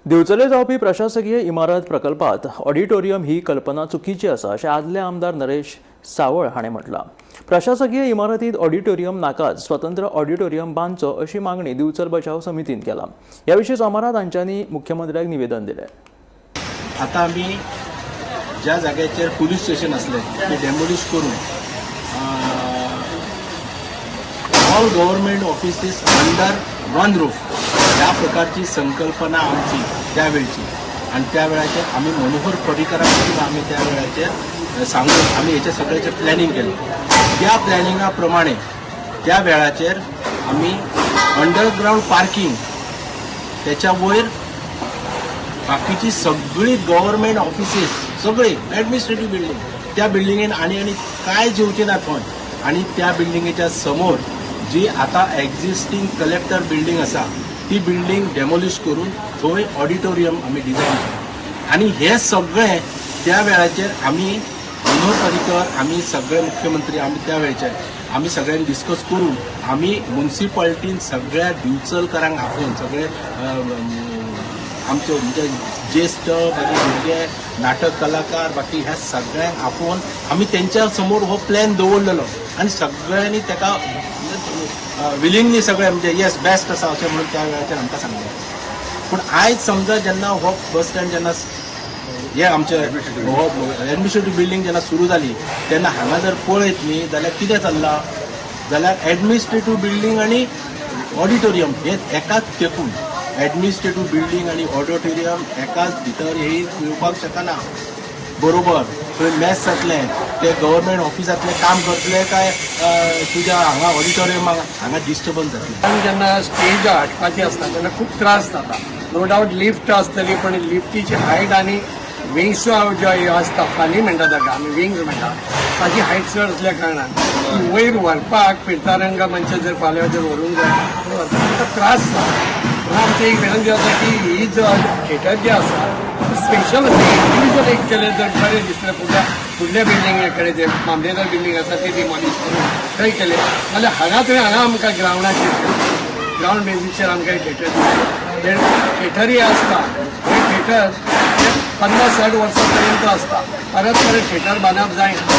दिवचले जावपी प्रशासकीय इमारत प्रकल्पात ऑडिटोरियम ही कल्पना चुकीची आसा अशें आदले आमदार नरेश सावळ हाणें म्हटलां. प्रशासकीय इमारतींत ऑडिटोरियम नाकाच, स्वतंत्र ऑडिटोरियम बांदचो अशी मागणी दिवचल बचाव समितीन केला. ह्या विशीं सोमारा तांच्यांनी मुख्यमंत्र्याक निवेदन दिलें. आता आमी ज्या जाग्याचेर पुलीस स्टेशन आसलें तें डेमोलिश करून all government offices under one roof ह्या प्रकारची संकल्पना आमची त्या वेळची. आनी त्या वेळाचेर आमी मनोहर पर्रीकराक सुद्दां आमी त्या वेळाचेर सांगून आमी हेचें सगळ्याचें प्लॅनिंग केलें. त्या प्लॅनिंगा प्रमाणे त्या वेळाचेर आमी अंडरग्रावंड पार्किंग, त्याच्या वयर बाकीची सगळी गव्हर्मेंट ऑफिसीस, सगळी ॲडमिनिस्ट्रेटिव्ह बिल्डिंग, त्या बिल्डिंगेन आनी आनी कांय जेवचें ना थंय. आनी त्या बिल्डिंगेच्या समोर जी आता एक्झिस्टींग कलेक्टर बिल्डिंग आसा, ती बिल्डिंग डेमोलिश करून थंय ऑडिटोरियम आमी डिझायन केलें. आनी हें सगळें त्या वेळाचेर आमी मनोहर पर्रीकर, आमी सगळे मुख्यमंत्री, आमी त्या वेळचे आमी सगळ्यांनी डिस्कस करून आमी मुन्सिपाल्टीन सगळ्या दिवचलकारांक आपोवन, सगळे आमचे म्हणजे ज्येश्ठ, बाकी भुरगे, नाटक कलाकार, बाकी ह्या सगळ्यांक आपोवन आमी तेंच्या समोर हो प्लॅन दवरलेलो. आनी सगळ्यांनी ताका विलिंगली सगळे म्हणजे येस, बेस्ट आसा अशें म्हणून त्या वेळाचेर आमकां सांगलें. पूण आयज समजा जेन्ना हो बस स्टँड, जेन्ना हे आमचे हो एडमिनिस्ट्रेटीव बिल्डींग जेन्ना सुरू जाली, तेन्ना हांगा जर पळयत न्ही जाल्यार कितें चल्लां जाल्यार एडमिनिस्ट्रेटीव बिल्डींग आनी ऑडिटोरियम हे एकाच तेकून, एडमिनिस्ट्रेटीव बिल्डींग आनी ऑडिटोरियम एकाच भितर हे येवपाक शकना. बरोबर, थंय मॅस जातलें, ते गव्हर्मेंट ऑफिसांतलें काम करतले काय तुज्या हांगा ऑडिटोरियमाक हांगा डिस्टर्बन्स जातलें. आनी जेन्ना स्टेज हाडपाची आसता तेन्ना खूब त्रास जाता. नो डावट लिफ्ट आसतली, पण लिफ्टीची हायट आनी विंग्स ज्यो ह्यो आसता, फाली म्हणटा ताका आमी, विंग्स म्हणटा, ताची हायट चड आसल्या कारणान ती वयर व्हरपाक, फिरता रंगमंच जर फाल्यां जर व्हरूंक जाय तर व्हरपाक ताका त्रास जाता. म्हणून आमची एक विनंती आसा की ही जो थिएटर जे आसा, स्पेशल इंडिविज्युअल एक केलें जर बरें दिसलें. फुडल्या फुडल्या बिल्डिंगे कडेन जे मामलेदार बिल्डींग आसा ती डिमॉलिश करून थंय केलें जाल्यार हांगा थंय हांगा आमकां ग्रावंडाचेर, ग्रावंड बेजीसचेर आमकां थिएटर दिसलें. थिएटरय आसता, हे थिएटर 50-60 वर्सां पर्यंत आसता, परत परत थिएटर बांदप जायना.